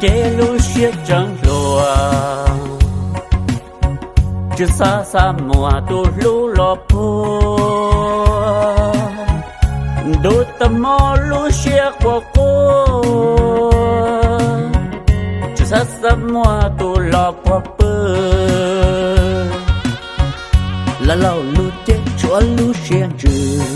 Ces lub siab tseem hluas, tsis xav xa muag tus hlub los puag. Ntuj tag hmo lub siab quaj quaj, tsis xav xa muag tus los puag pw. Laus laus lub cev tshuav lub siab ntsws,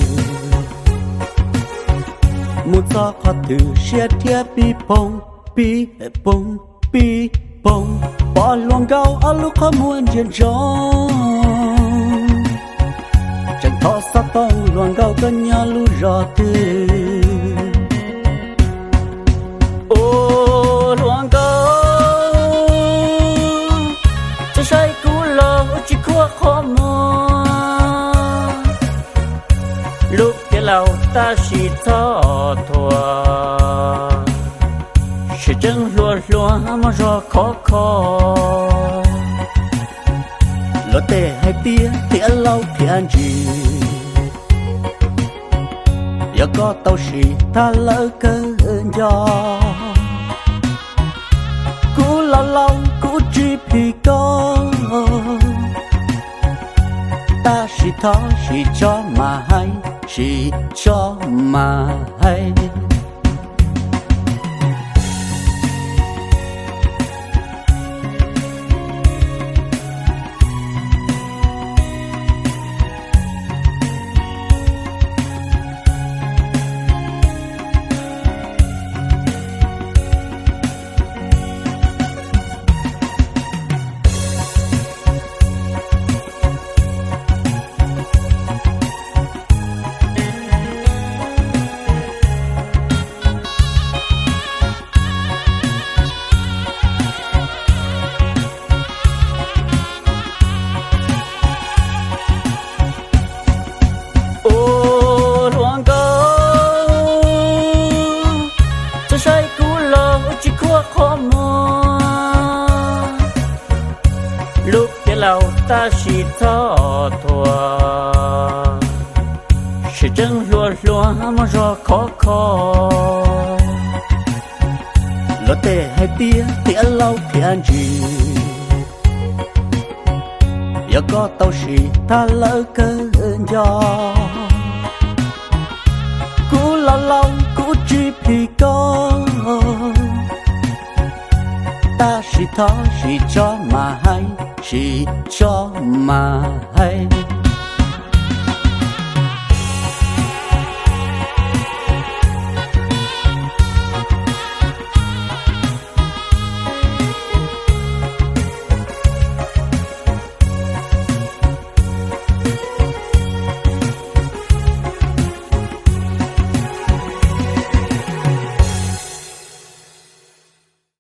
mus txog qhov twg siab thiab pib poog pib poog pib poog. Pom hluas nkauj ob lub qhov muag ntsia ntsoov, tseem thov xov tooj hluas nkauj koj nyob lub zos twg. Ua hluas nkauj, txhob saib kuv los tsis khuam qhov muag. Lub cev laus tab sis txhob thuam, sawv tsees hluas hluas muaj zog khov kho. Luag tej hais tias tiam laus thiaj ntsis, yog koj tau sim thab lawv kawg nco. Kuv laus laus kuv tsis phim koj, tab sis thov sim tso mas hais, sim tso mas hais. Ua hluas nkauj, txhob saib kuv los tsis khuam qhov muag. Lub cev laus tab sis txhob thuam, sawv tsees hluas hluas muaj zog khov kho. Luag tej hais tias tiam laus thiaj ntsis, yog koj tau sim thab lawv kawg nco. Kuv laus laus kuv tsis phim koj, tab sis thov sim tso mas hais, sim tso mas hais.